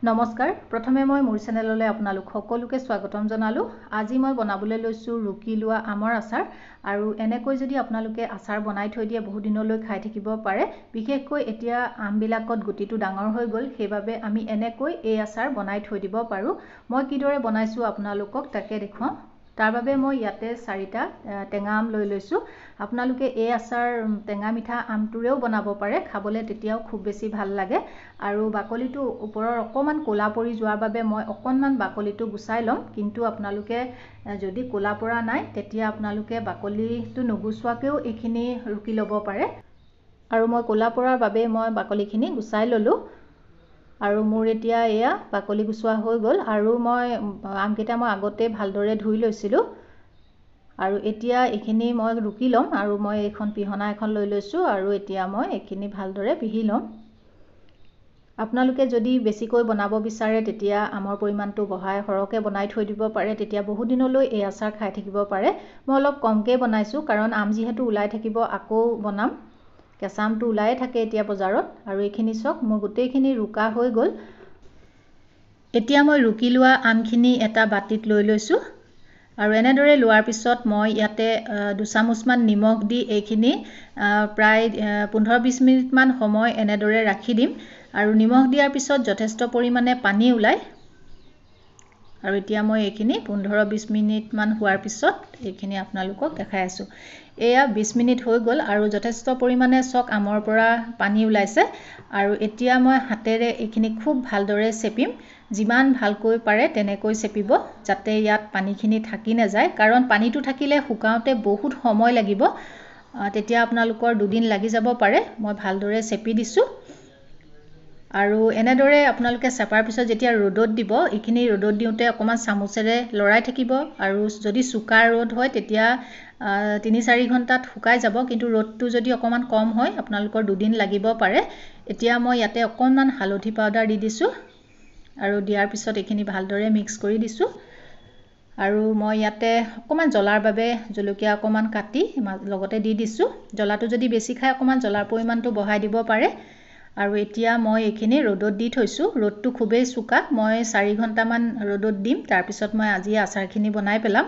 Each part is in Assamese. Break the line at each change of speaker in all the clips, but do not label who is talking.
নমস্কাৰ, প্ৰথমে মই মোৰ চেনেললৈ আপোনালোক সকলোকে স্বাগতম জনালোঁ। আজি মই বনাবলৈ লৈছোঁ ৰুকি লোৱা আমৰ আচাৰ। আৰু এনেকৈ যদি আপোনালোকে আচাৰ বনাই থৈ দিয়ে বহু দিনলৈ খাই থাকিব পাৰে। বিশেষকৈ এতিয়া আমবিলাকত গুটিটো ডাঙৰ হৈ গ'ল, সেইবাবে আমি এনেকৈ এই আচাৰ বনাই থৈ দিব পাৰোঁ। মই কিদৰে বনাইছোঁ আপোনালোকক তাকে দেখুৱাওঁ। তাৰ বাবে মই ইয়াতে চাৰিটা টেঙা আম লৈ লৈছোঁ। আপোনালোকে এই আচাৰ টেঙা মিঠা আমটোৰেও বনাব পাৰে, খাবলৈ তেতিয়াও খুব বেছি ভাল লাগে। আৰু বাকলিটো ওপৰৰ অকণমান ক'লা পৰি যোৱাৰ বাবে মই অকণমান বাকলিটো গুচাই ল'ম, কিন্তু আপোনালোকে যদি ক'লা পৰা নাই তেতিয়া আপোনালোকে বাকলিটো নুগুচোৱাকৈও এইখিনি ৰুকি ল'ব পাৰে। আৰু মই ক'লা পৰাৰ বাবে মই বাকলিখিনি গুচাই ল'লোঁ। আৰু মোৰ এতিয়া এয়া বাকলি গুচোৱা হৈ গ'ল। আৰু মই আমকেইটা মই আগতে ভালদৰে ধুই লৈছিলোঁ। আৰু এতিয়া এইখিনি মই ৰুকি ল'ম। আৰু মই এইখন পিহনা এখন লৈ লৈছোঁ আৰু এতিয়া মই এইখিনি ভালদৰে পিহি ল'ম। আপোনালোকে যদি বেছিকৈ বনাব বিচাৰে তেতিয়া আমৰ পৰিমাণটো বঢ়াই সৰহকৈ বনাই থৈ দিব পাৰে, তেতিয়া বহুদিনলৈ এই আচাৰ খাই থাকিব পাৰে। মই অলপ কমকৈ বনাইছোঁ, কাৰণ আম যিহেতু ওলাই থাকিব আকৌ বনাম। কেঁচা আমটো ওলায়ে থাকে এতিয়া বজাৰত। আৰু এইখিনি চাওক, মোৰ গোটেইখিনি ৰুকা হৈ গ'ল। এতিয়া মই ৰুকি লোৱা আমখিনি এটা বাতিত লৈ লৈছোঁ। আৰু এনেদৰে লোৱাৰ পিছত মই ইয়াতে দুচামুচমান নিমখ দি এইখিনি প্ৰায় 15-20 মিনিটমান সময় এনেদৰে ৰাখি দিম। আৰু নিমখ দিয়াৰ পিছত যথেষ্ট পৰিমাণে পানী ওলায়। আৰু এতিয়া মই এইখিনি 15-20 মিনিটমান হোৱাৰ পিছত এইখিনি আপোনালোকক দেখাই আছোঁ। এয়া 20 মিনিট হৈ গ'ল আৰু যথেষ্ট পৰিমাণে চাওক আমৰ পৰা পানী ওলাইছে। আৰু এতিয়া মই হাতেৰে এইখিনি খুব ভালদৰে চেপিম। যিমান ভালকৈ পাৰে তেনেকৈ চেপিব, যাতে ইয়াত পানীখিনি থাকি নাযায়, কাৰণ পানীটো থাকিলে শুকাওঁতে বহুত সময় লাগিব, তেতিয়া আপোনালোকৰ দুদিন লাগি যাব পাৰে। মই ভালদৰে চেপি দিছোঁ। আৰু এনেদৰে আপোনালোকে চেপাৰ পিছত যেতিয়া ৰ'দত দিব, এইখিনি ৰ'দত দিওঁতে অকণমান চামুচেৰে লৰাই থাকিব। আৰু যদি চোকা ৰ'দ হয় তেতিয়া 3-4 ঘণ্টাত শুকাই যাব, কিন্তু ৰ'দটো যদি অকণমান কম হয় আপোনালোকৰ দুদিন লাগিব পাৰে। এতিয়া মই ইয়াতে অকণমান হালধি পাউডাৰ দি দিছোঁ। আৰু দিয়াৰ পিছত এইখিনি ভালদৰে মিক্স কৰি দিছোঁ। আৰু মই ইয়াতে অকণমান জ্বলাৰ বাবে জলকীয়া অকণমান কাটি লগতে দি দিছোঁ। জ্বলাটো যদি বেছি খায় অকণমান জ্বলাৰ পৰিমাণটো বঢ়াই দিব পাৰে। আৰু এতিয়া মই এইখিনি ৰ'দত দি থৈছোঁ। ৰ'দটো খুবেই চোকা, মই 4 ঘণ্টামান ৰ'দত দিম, তাৰপিছত মই আজি আচাৰখিনি বনাই পেলাম।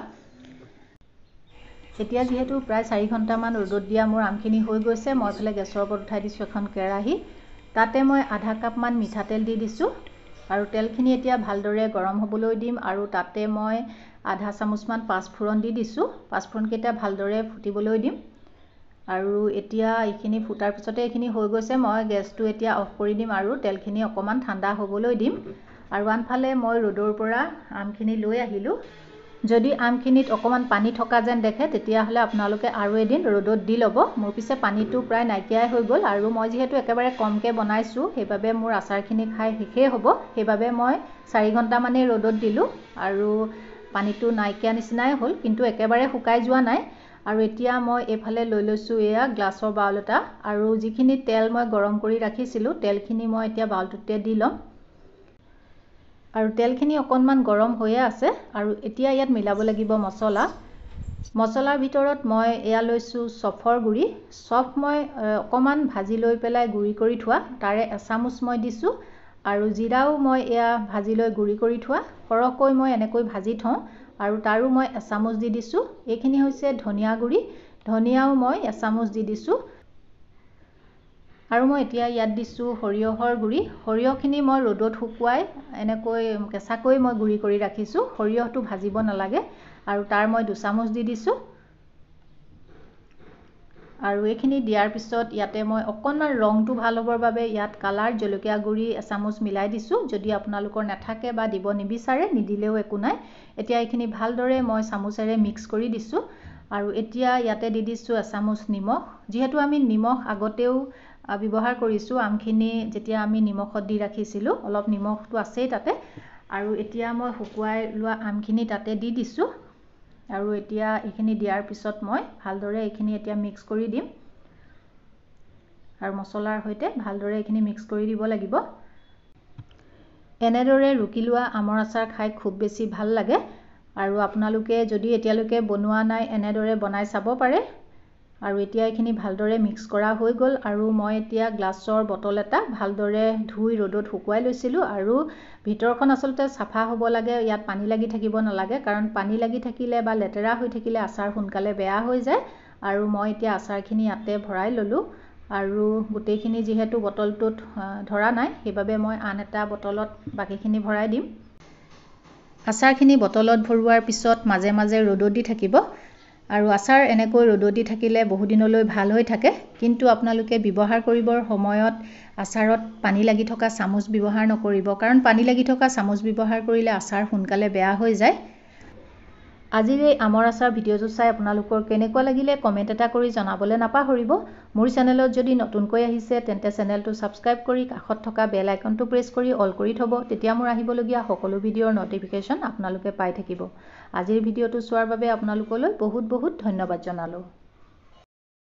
এতিয়া যিহেতু প্ৰায় 4 ঘণ্টামান ৰ'দত দিয়া মোৰ আমখিনি হৈ গৈছে, মই এইফালে গেছৰ ওপৰত উঠাই দিছোঁ এখন কেৰাহী। তাতে মই আধা কাপমান মিঠাতেল দি দিছোঁ। আৰু তেলখিনি এতিয়া ভালদৰে গৰম হ'বলৈ দিম। আৰু তাতে মই আধা চামুচমান পাঁচফোৰণ দি দিছোঁ। পাঁচফোৰণকেইটা ভালদৰে ফুটিবলৈ দিম। আৰু এতিয়া এইখিনি ফুটাৰ পিছতে এইখিনি হৈ গৈছে। মই গেছটো এতিয়া অফ কৰি দিম আৰু তেলখিনি অকণমান ঠাণ্ডা হ'বলৈ দিম। আৰু আনফালে মই ৰ'দৰ পৰা আমখিনি লৈ আহিলোঁ। যদি আমখিনিত অকণমান পানী থকা যেন দেখে তেতিয়াহ'লে আপোনালোকে আৰু এদিন ৰ'দত দি ল'ব। মোৰ পিছে পানীটো প্ৰায় নাইকিয়াই হৈ গ'ল। আৰু মই যিহেতু একেবাৰে কমকৈ বনাইছোঁ সেইবাবে মোৰ আচাৰখিনি খাই শেষেই হ'ব, সেইবাবে মই 4 ঘণ্টামানেই ৰ'দত দিলোঁ। আৰু পানীটো নাইকিয়া নিচিনাই হ'ল, কিন্তু একেবাৰে শুকাই যোৱা নাই। আৰু এতিয়া মই এইফালে লৈ লৈছোঁ এয়া গ্লাছৰ বাউল এটা। আৰু যিখিনি তেল মই গৰম কৰি ৰাখিছিলোঁ তেলখিনি মই এতিয়া বাউলটোতে দি ল'ম। আৰু তেলখিনি অকণমান গৰম হৈয়ে আছে। আৰু এতিয়া ইয়াত মিলাব লাগিব মছলা। মছলাৰ ভিতৰত মই এয়া লৈছোঁ চফৰ গুড়ি। চফ মই অকণমান ভাজি লৈ পেলাই গুড়ি কৰি থোৱা, তাৰে এচামুচ মই দিছোঁ। আৰু জিৰাও মই এয়া ভাজি লৈ গুড়ি কৰি থোৱা, সৰহকৈ মই এনেকৈ ভাজি থওঁ। আৰু তাৰো মই এচামুচ দি দিছোঁ। এইখিনি হৈছে ধনিয়া গুড়ি, ধনিয়াও মই এচামুচ দি দিছোঁ। আৰু মই এতিয়া ইয়াত দিছোঁ সৰিয়হৰ গুড়ি। সৰিয়হখিনি মই ৰ'দত শুকুৱাই এনেকৈ কেঁচাকৈ মই গুড়ি কৰি ৰাখিছোঁ, সৰিয়হটো ভাজিব নালাগে। আৰু তাৰ মই দুচামুচ দি দিছোঁ। আৰু এইখিনি দিয়াৰ পিছত ইয়াতে মই অকণমান ৰংটো ভাল হ'বৰ বাবে ইয়াত কালাৰ জলকীয়া গুড়ি এচামুচ মিলাই দিছোঁ। যদি আপোনালোকৰ নাথাকে বা দিব নিবিচাৰে নিদিলেও একো নাই। এতিয়া এইখিনি ভালদৰে মই চামুচেৰে মিক্স কৰি দিছোঁ। আৰু এতিয়া ইয়াতে দি দিছোঁ এচামুচ নিমখ। যিহেতু আমি নিমখ আগতেও ব্যৱহাৰ কৰিছোঁ, আমখিনি যেতিয়া আমি নিমখত দি ৰাখিছিলোঁ অলপ নিমখটো আছেই তাতে। আৰু এতিয়া মই শুকুৱাই লোৱা আমখিনি তাতে দি দিছোঁ। আৰু এতিয়া এইখিনি দিয়াৰ পিছত মই ভালদৰে এইখিনি এতিয়া মিক্স কৰি দিম। আৰু মছলাৰ সৈতে ভালদৰে এইখিনি মিক্স কৰি দিব লাগিব। এনেদৰে ৰুকি লোৱা আমৰ আচাৰ খাই খুব বেছি ভাল লাগে। আৰু আপোনালোকে যদি এতিয়ালৈকে বনোৱা নাই এনেদৰে বনাই চাব পাৰে। আৰু এতিয়া এইখিনি ভালদৰে মিক্স কৰা হৈ গ'ল। আৰু মই এতিয়া গ্লাছৰ বটল এটা ভালদৰে ধুই ৰ'দত শুকুৱাই লৈছিলোঁ। আৰু ভিতৰখন আচলতে চাফা হ'ব লাগে, ইয়াত পানী লাগি থাকিব নালাগে, কাৰণ পানী লাগি থাকিলে বা লেতেৰা হৈ থাকিলে আচাৰ সোনকালে বেয়া হৈ যায়। আৰু মই এতিয়া আচাৰখিনি ইয়াতে ভৰাই ল'লোঁ। আৰু গোটেইখিনি যিহেতু বটলটোত ধৰা নাই, সেইবাবে মই আন এটা বটলত বাকীখিনি ভৰাই দিম। আচাৰখিনি বটলত ভৰোৱাৰ পিছত মাজে মাজে ৰ'দত দি থাকিব। আৰু আচাৰ এনেকৈ ৰ'দত দি থাকিলে বহুদিনলৈ ভাল হৈ থাকে। কিন্তু আপোনালোকে ব্যৱহাৰ কৰিবৰ সময়ত আচাৰত পানী লাগি থকা চামুচ ব্যৱহাৰ নকৰিব, কাৰণ পানী লাগি থকা চামুচ ব্যৱহাৰ কৰিলে আচাৰ সোনকালে বেয়া হৈ যায়। আজিৰ এই আমৰ আচাৰ ভিডিঅ'টো চাই আপোনালোকৰ কেনেকুৱা লাগিলে কমেণ্ট এটা কৰি জনাবলৈ নাপাহৰিব। মোৰ চেনেলত যদি নতুনকৈ আহিছে তেন্তে চেনেলটো ছাবস্ক্ৰাইব কৰি কাষত থকা বেল আইকনটো প্ৰেছ কৰি অল কৰি থ'ব, তেতিয়া মোৰ আহিবলগীয়া সকলো ভিডিঅ'ৰ ন'টিফিকেশ্যন আপোনালোকে পাই থাকিব। আজিৰ ভিডিঅ'টো চোৱাৰ বাবে আপোনালোকলৈ বহুত বহুত ধন্যবাদ জনালোঁ।